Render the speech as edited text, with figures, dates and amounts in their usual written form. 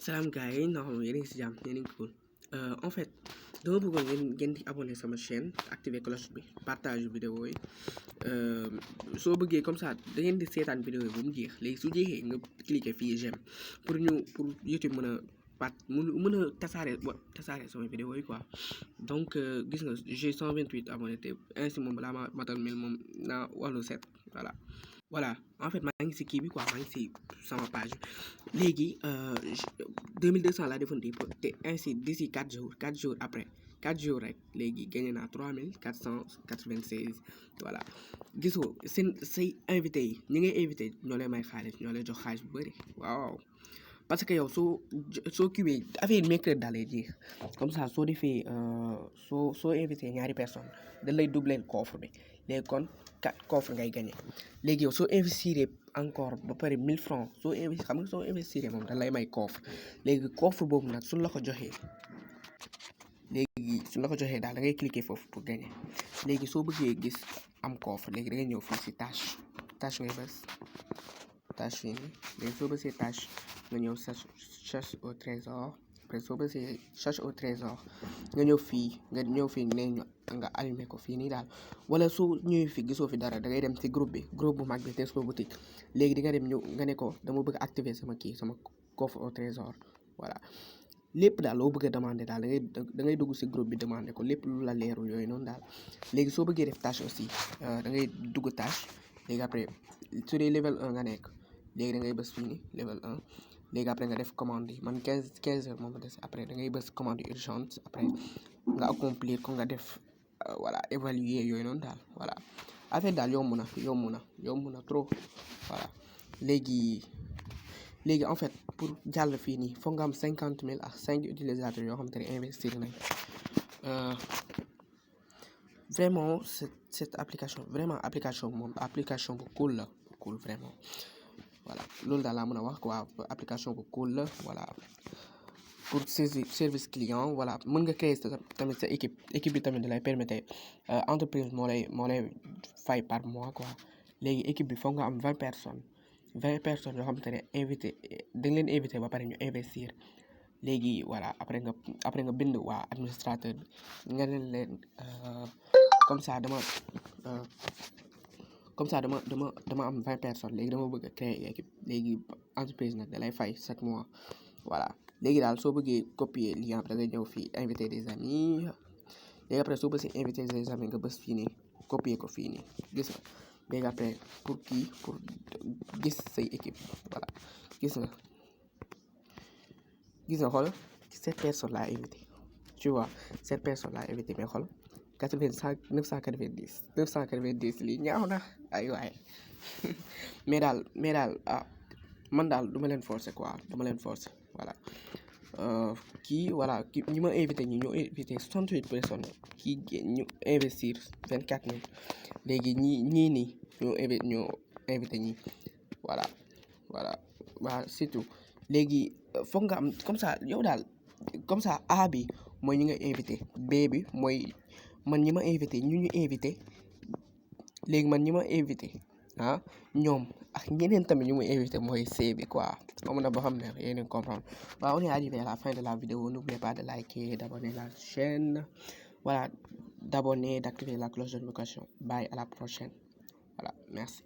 Salam gars yi nga xam ne yéen a ngi si jàmm yéen a ngi cool en fait dama bëggoon ngeen di abonné sama chaîne activer cloche bi partage vidéo yi soo bëggee comme ça da ngeen di seetaan vidéo yi ba mu jeex léegi su jeexee nga cliquer fii j'aime pour YouTube mën a mën a tasaare sama vidéo yi quoi donc gis nga j'ai 128 abonnés te ainsi moom balaa ma matal mil moom naa wàllu set voilà en fait maa ngi si kii bi quoi maa ngi si sama page léegi 2200 laa defoon te ainsi d'ici 4 jours après 4 jours rek léegi gagné naa 3496 voilà gisoo say invité yi ñi ngay invité ñoo lay may xaalis ñoo lay jox xaalis bu bëri waaw parce que yow soo kiiwee affaire mercredi daal lay jeex comme ça soo defee soo invité ñaari personne dañ lay doubler coffre bi léegi kon 4 coffre ngay gagné léegi yow soo investir encore ba pare 1000 francs soo investir moom dañ lay may coffre léegi coffre boobu nag suñ la ko joxee daal da ngay cliquer foofu pour gagner léegi soo bëggee gis am coffre léegi da ngay ñëw fii si tâche ngay bës tâche fii nii léegi soo bësee tâche nga ñëw cherche au trésor après soo bësee cherche au trésor nga ñëw fii ne nga allumé ko fii nii daal wala soo ñëwee fii gisoo fi dara da ngay dem ci groupe bu mag bi Tesco boutique léegi di nga dem ñëw nga ne ko dama bëgg activer sama coffre au trésor voilà lépp daal loo bëgg a demander daal da ngay dugg ci groupe bi demander ko lépp lu la leerul yooyu noonu daal léegi soo bëggee def tâche aussi da ngay dugg tâche léegi après su dee level 1 nga nekk léegi da ngay bës fii nii level 1 léegi après nga def commande yi man 15 heures moom ma des après da ngay bës commande urgente après nga accomplir ko nga def voilà évaluer yooyu noonu daal voilà affaire daal yomb na trop voilà léegi en fait pour jàll fii nii foog nga am 50 000 ak 5 utilisateurs yoo xam te ne investir nañ vraiment cette application bu cool vraiment voilà loolu daal laa mën a wax quoi application bu cool la voilà pour service client voilà mën nga créer tamit sa équipe bi tamit da lay permettre entreprise moo lay fay par mois quoi léegi équipe bi foog nga am 20 personnes yoo xam te ne dañ leen invité ba pare ñu investir léegi voilà après nga bind waa administrateur bi nga leen comme ça dama am 20 personnes léegi dama bëgg a créer équipe léegi entreprise nag da lay fay chaque mois voilà léegi daal soo bëggee copier lien da ngay ñëw fii inviter des amis léegi après soo bëggee inviter des amis nga bës fii nii copier ko fii nii gis nga léegi après pour gis say équipe voilà gis nga xool 7 personnes laa invité tu vois 7 personnes laa invité mais xool 990 lii ñaaw na ay waay mais daal man daal du ma leen forcer quoi voilà ñi ma invité ñoo invité 68 personnes ñu investir 24 000 léegi ñii nii ñoo invité ñi voilà surtout léegi foog nga am comme ça yow daal comme ça A bi mooy ñi nga invité B bi mooy man ñi ma invité ñu invité léegi man ñi ma invité ñoom ak ñeneen tamit ñu ma invité mooy C bi quoi moom na boo xam ne yéen a comprendre waaw on est arrivé à la fin de la vidéo n'oubliez pas de liker d'abonner la chaîne voilà d'activer la cloche de notification bye à la prochaine voilà merci.